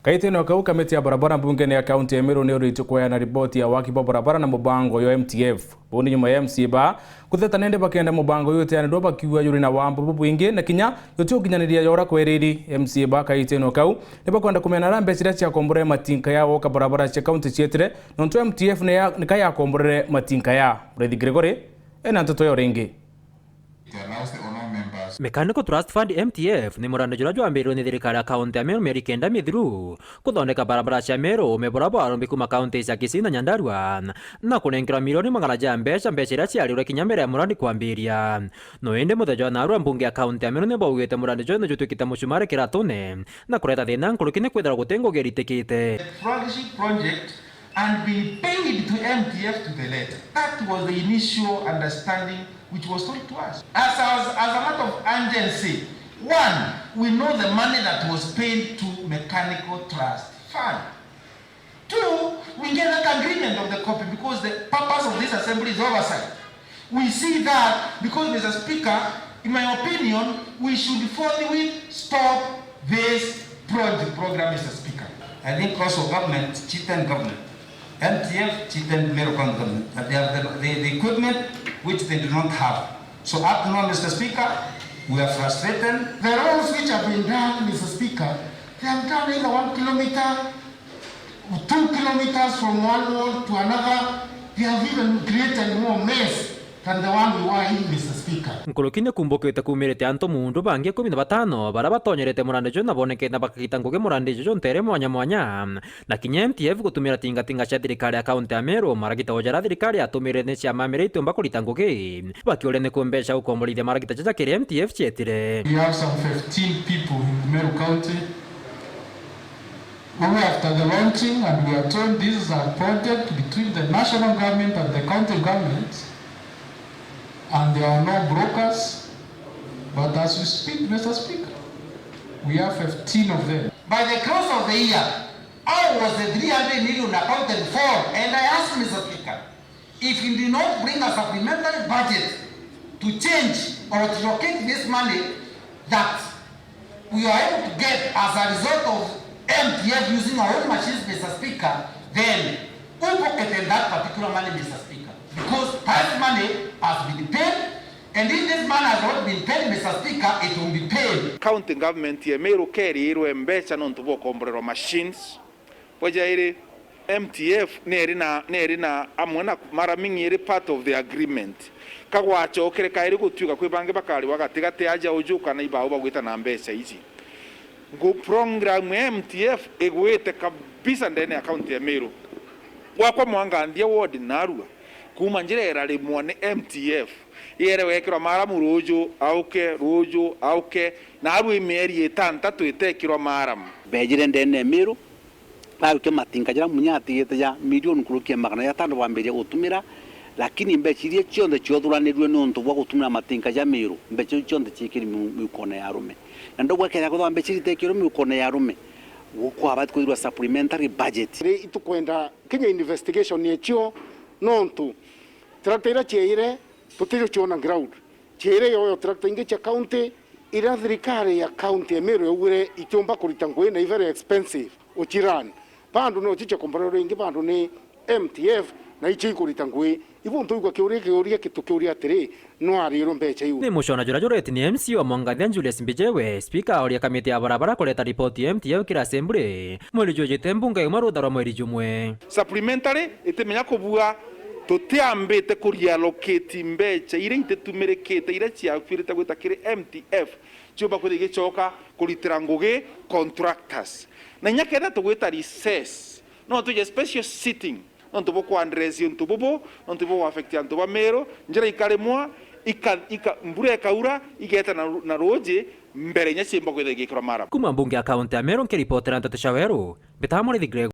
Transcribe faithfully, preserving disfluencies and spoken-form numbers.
Kaitene o kau, kamiti ya barabara mbungene ya kaunti ya Meru ni uritie kweana riboti ya waki bwa barabara na mubango yo M T F. Buu ni nyuma ya M C A ba kutheta nende bakenda mubango uyu uteanirwa, bakiuga juri na wambo bubwingi na kinya juti ukinyaniria jora kweriri. M C A ba kaitene o kau ni bakwenda kumenya nara mbeca iria ciakomborere matinka ya woka barabara cia kaunti cietire, nontu M T F ni ya-, nika yakomborere matinka ya. Muriithi Gregory ena nteto yo ringi. Mechanical Trust Fund, M T F, ni murandi juria jwambirirwe ni thirikari ya kaunti ya Meru mieri kenda mithiru, kuthondeka barabara cia Meru, ume buria bwarumbi kuuma kaunti cia Kisii na Nyandarua, na kunenkerwa milioni magana ja mbeca, mbeca iria ciarirwe kinya mbere ya murandi kwambiria. No indi muthenya jwa narua, mbunge ya kaunti ya Meru ni baugite murandi juu ni jutwikite mucumari kiratune, na kureta thina nkuruki ni kwithirwa guti ngugi iritikite. The flagship project and been paid to M T F to the letter. That was the initial understanding which was told to us. As, as, as a matter of urgency, one, we know the money that was paid to Mechanical Trust Fund. Two, we get that agreement of the copy because the purpose of this assembly is oversight. We see that because, Mister Speaker, in my opinion, we should forthwith stop this project program, Mister Speaker. I think also government, chieftain government, M T F, chieftain Meru County government, that they have the, the, the equipment which they do not have. So up to now, Mister Speaker, we are frustrated. The roads which have been done, Mister Speaker, they have done either one kilometer, two kilometers from one wall to another. They have even created more mess than the one we were in, Mister Speaker. Nkuruki ni kumbukite kuumirite antu muundu bangi ikumi na batano baria batonyerete murandi juu na bonekete bakagita ngugi murandi juu ntere mwanya mwanya, na kinya M T F gutumira tingatinga cia thirikari ya kaunti ya Meru, maragita ujara thirikari yatumire ni ciama mire itiumba kurita ngugi, bakiuria niku mbeca ukomborithia maragita jaja kiri M T F cietire. We have some fifteen people in Meru County who, after the launching, and we are told this is a project between the national government and the county government, and there are no brokers. But as we speak, Mister Speaker, we have fifteen of them. By the close of the year, how was the three hundred million accounted for? And I ask, Mister Speaker, if you did not bring a supplementary budget to change or to locate this money that we are able to get as a result of M T F using our own machines, Mister Speaker, then who pocketed that particular money, Mister Speaker? Because that money has been paid, and if this money has not been paid, Mister Speaker, it will be paid. County government ya Meru keerirwe mbeca nontu bwa ukomborerwa machines. Bwa jairi, M T F neeri na, neeri na amwe na mara ming'i iri part of the agreement. Ka gwacokere kairi gutuika kwi bangi bakariwa gatigati aja uju kana ibau bagwita na mbeca iji. Ngu program ya M T F igwite kabisa ndene ya county ya Meru. Gwakwa Mwanganthia ward narua, kuuma njira irarimwa ni M T F, iere gwekirwa maramu ruju auke, ruju auke, narua i mieri itantatu itekirwa maramu. Beejire ndene ya Meru, barukia matinka jaria Munya atigite ja milioni nkuruki ya magana jatano bambiria gutumira, lakini mbeca iria cionthe ciothuranirue niuntu bwa gutumira matinka ja Meru, mbeca iu cionthe ciikiri miu-, miukone ya arume. Na ndauga kethira kwithirwa mbeca iria itekirwe miukone ya arume, gukwabati kwithirwa supplementary budget. Ri itukwenda kinya investigation ecio, nontu tractor iria ciaire tutijo ciona ground. Ciaire yoyo tractor ingi cia county, iria thirikari ya county ya Meru yaugire itiumba kurita ngugi na i very expensive ucirun. Bandu no cicio komborerwa ingi, bandu ni M T F, na icio ikurita ngugi. Ibu ntuigua kiuria, kiuria ki-, tukiuria atiri, no arirwe mbeca iu? Ni mucona juria jureti ni M C A wa Mwanganthia Julius Mbijewe, speaker aoria kamiti ya barabara kureta ripoti ya M T F kiri assembly mweri jujite mbunge yuma rutha rwa mweri jumwe. Supplementary itimenya kubua, tutiambite kureallocate mbeca iria ititumirikite, iria ciakuirite gwita kiri M T F, ciumba kwithira igicoka kuritira ngugi contractors. Na inya kenda tugwita recess, no twije special sitting, nontu bukwa address untu bubu, nontu bukwa affect antu ba Meru, njira ikarimwa, ika-, ika-, mbura ikaura, igeta na ru-, na ruji, mbere inya ciumba kwithira igikirwa maramu. Kuma mbunge ya kaunti ya Meru, nkiripotera nteto cia Weru, mbitaga Muriithi Gregory.